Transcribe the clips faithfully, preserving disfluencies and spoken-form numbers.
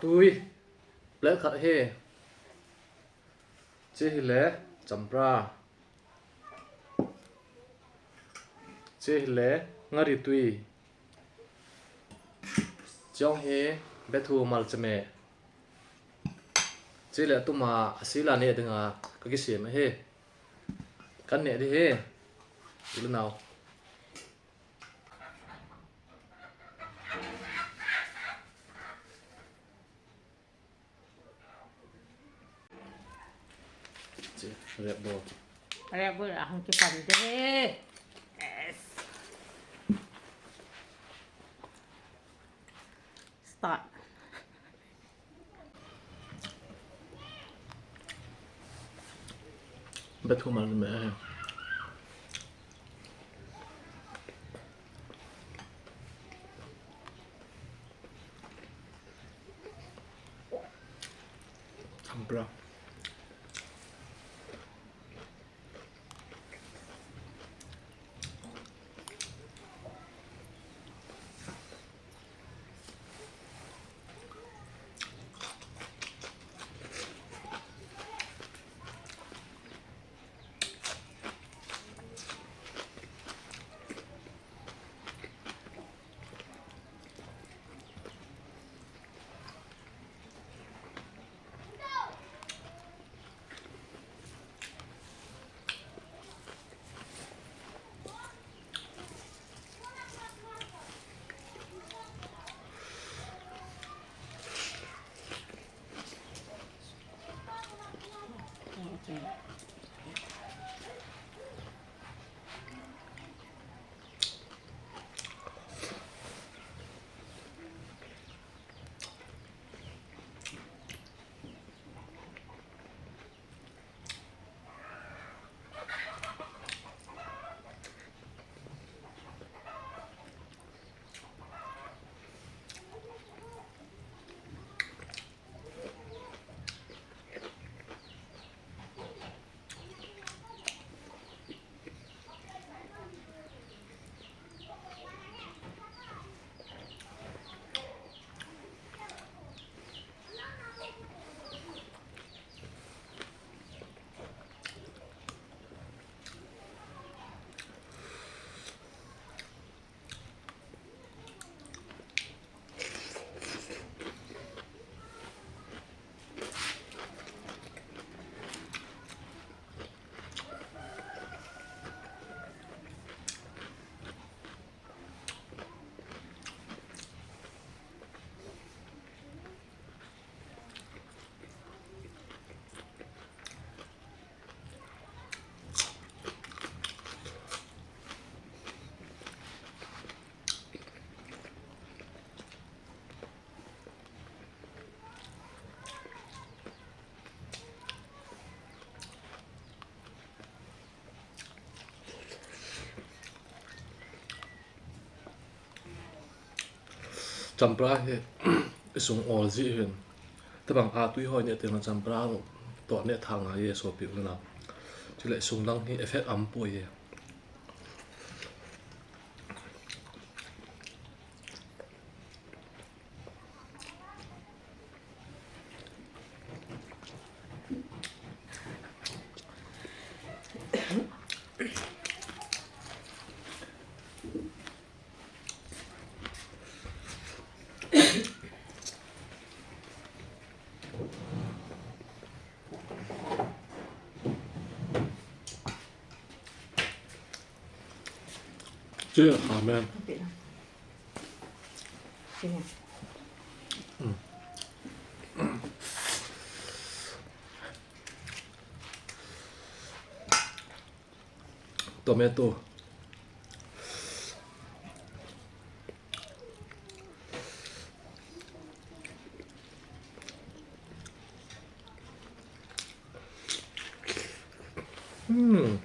Tui, plate khat hi. Che hi le, champra. Che hi le, ngari tui. Chong hi, bethu malchame. Che le tuma, asila ne dinga, kakisem hi. Kan ne di hi. Ilu nau. Red Bull. Red Bull ahung kipan de. Yes. Start. Bethu malchame. Champra. Champra hi isung ol ji hin. Tabang a tui hoi ne teng champra toh ne thang a ye sopi u na. Chule isung lang hi effect aum poi ye. Che ha men. Tomato. Hmm.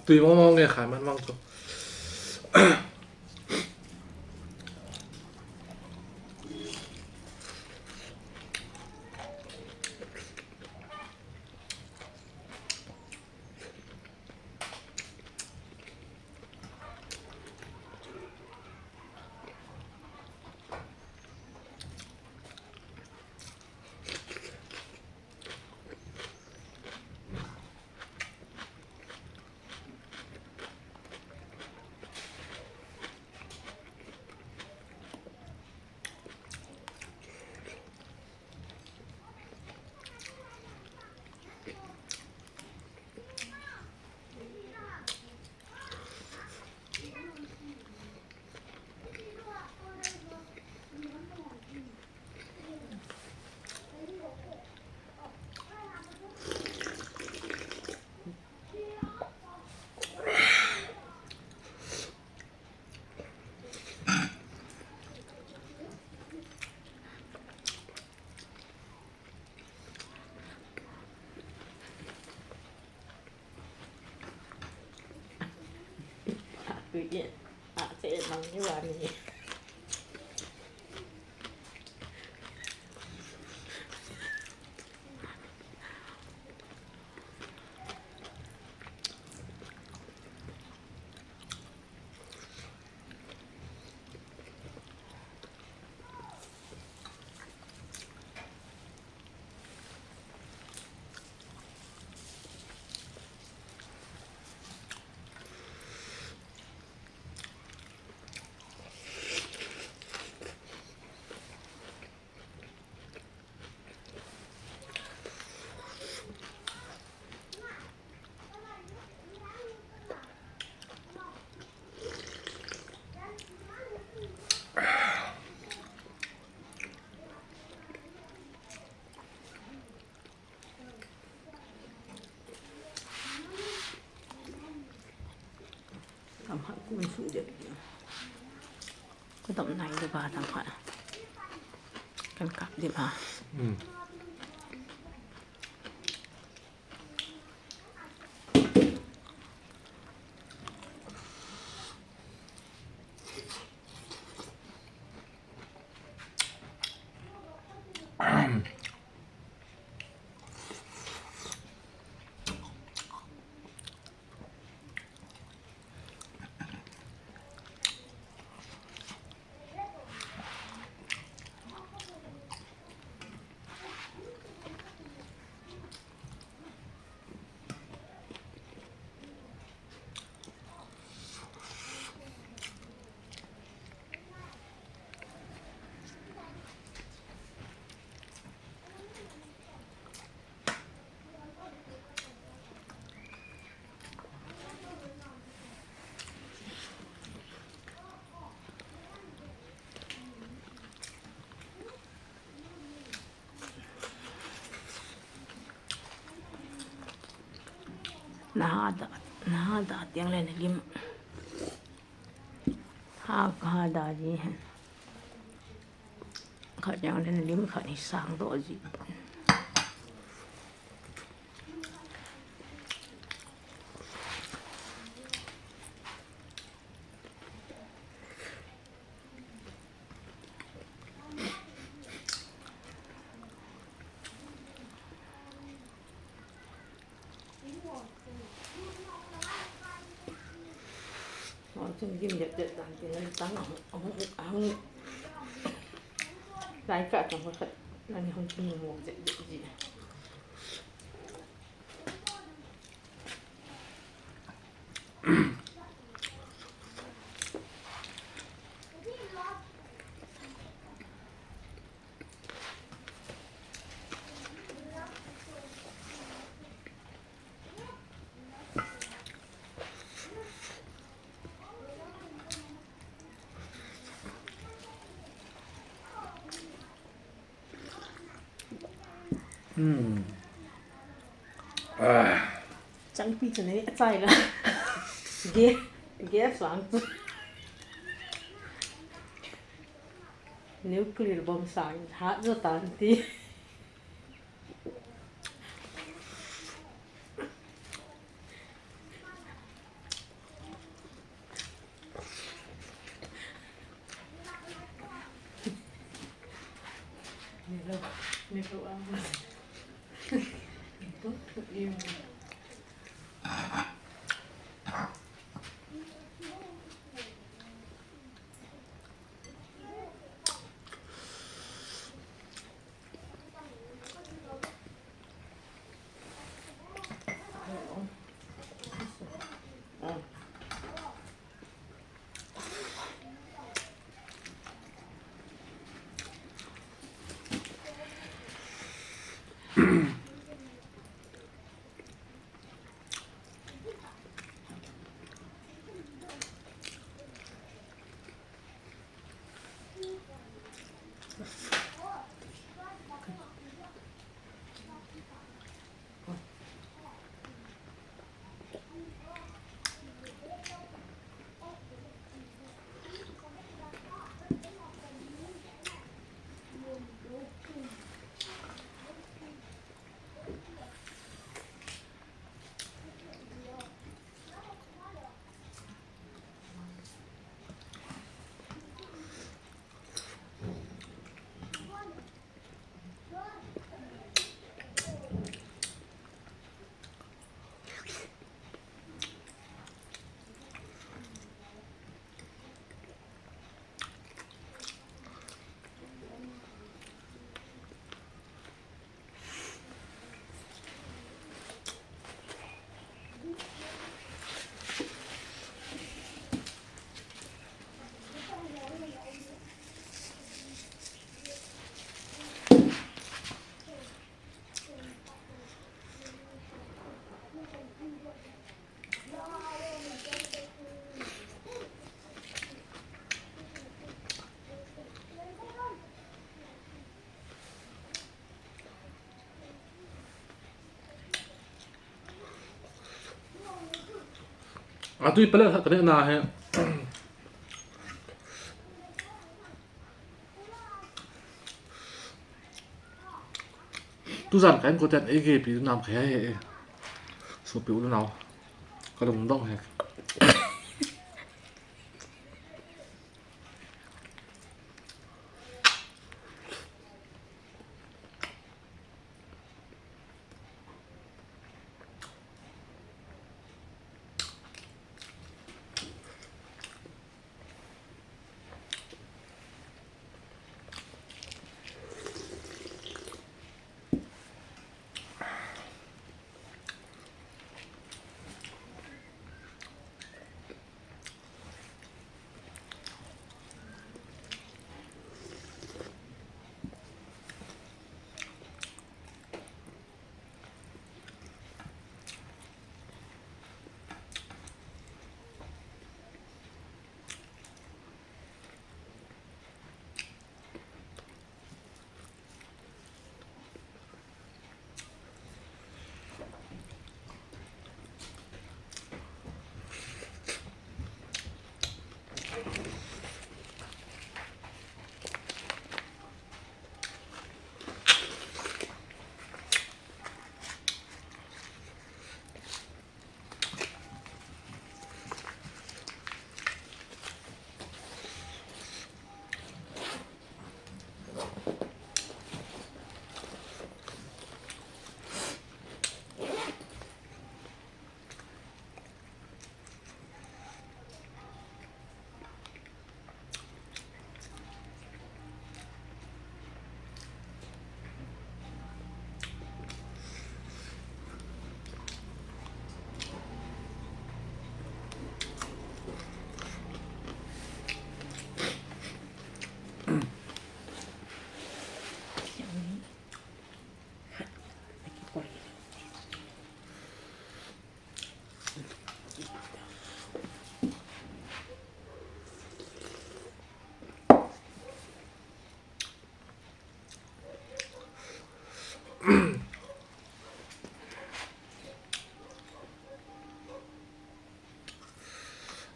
Tui mong mong nge khai man mang chu. Ui, a che mang ni wa ni. Tam ha kun su de. Ka tam nai de ba tam ha. Kan kap de ba. Hmm. Naha da, naha da tiang le na lim. Ha, ka ha da ji hen. Khat jang le lim khat hi sang doh ji. Hon chun gim det det dan tin, tang ahung, ahung, ahung. Lai ka tang hoi khat, nang hon chun mo det det ji. Hmm. Ah. Changpi chu nei achai la. Ge, ge sang chu. Nuclear bomb sang hat jo tan ti. Atui pele khat kaneh na hi. Tujan ka inkoten eikeipi nam kha he. Sopi u le nao, kalungdong e.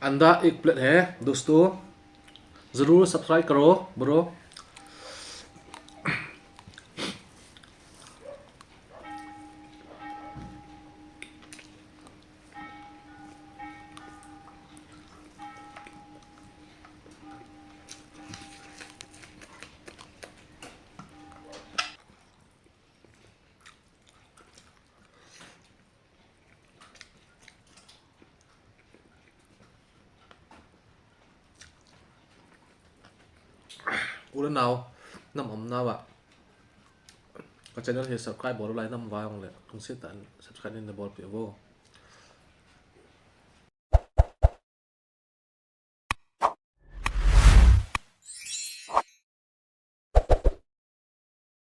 अंडा एक प्लेट है दोस्तों, जरूर सब्सक्राइब करो bro. U le nao, nam um nau a, ka channel hi subscribe bol lai nam va ong le, lungset tah in subscribe in na bolpeh vo.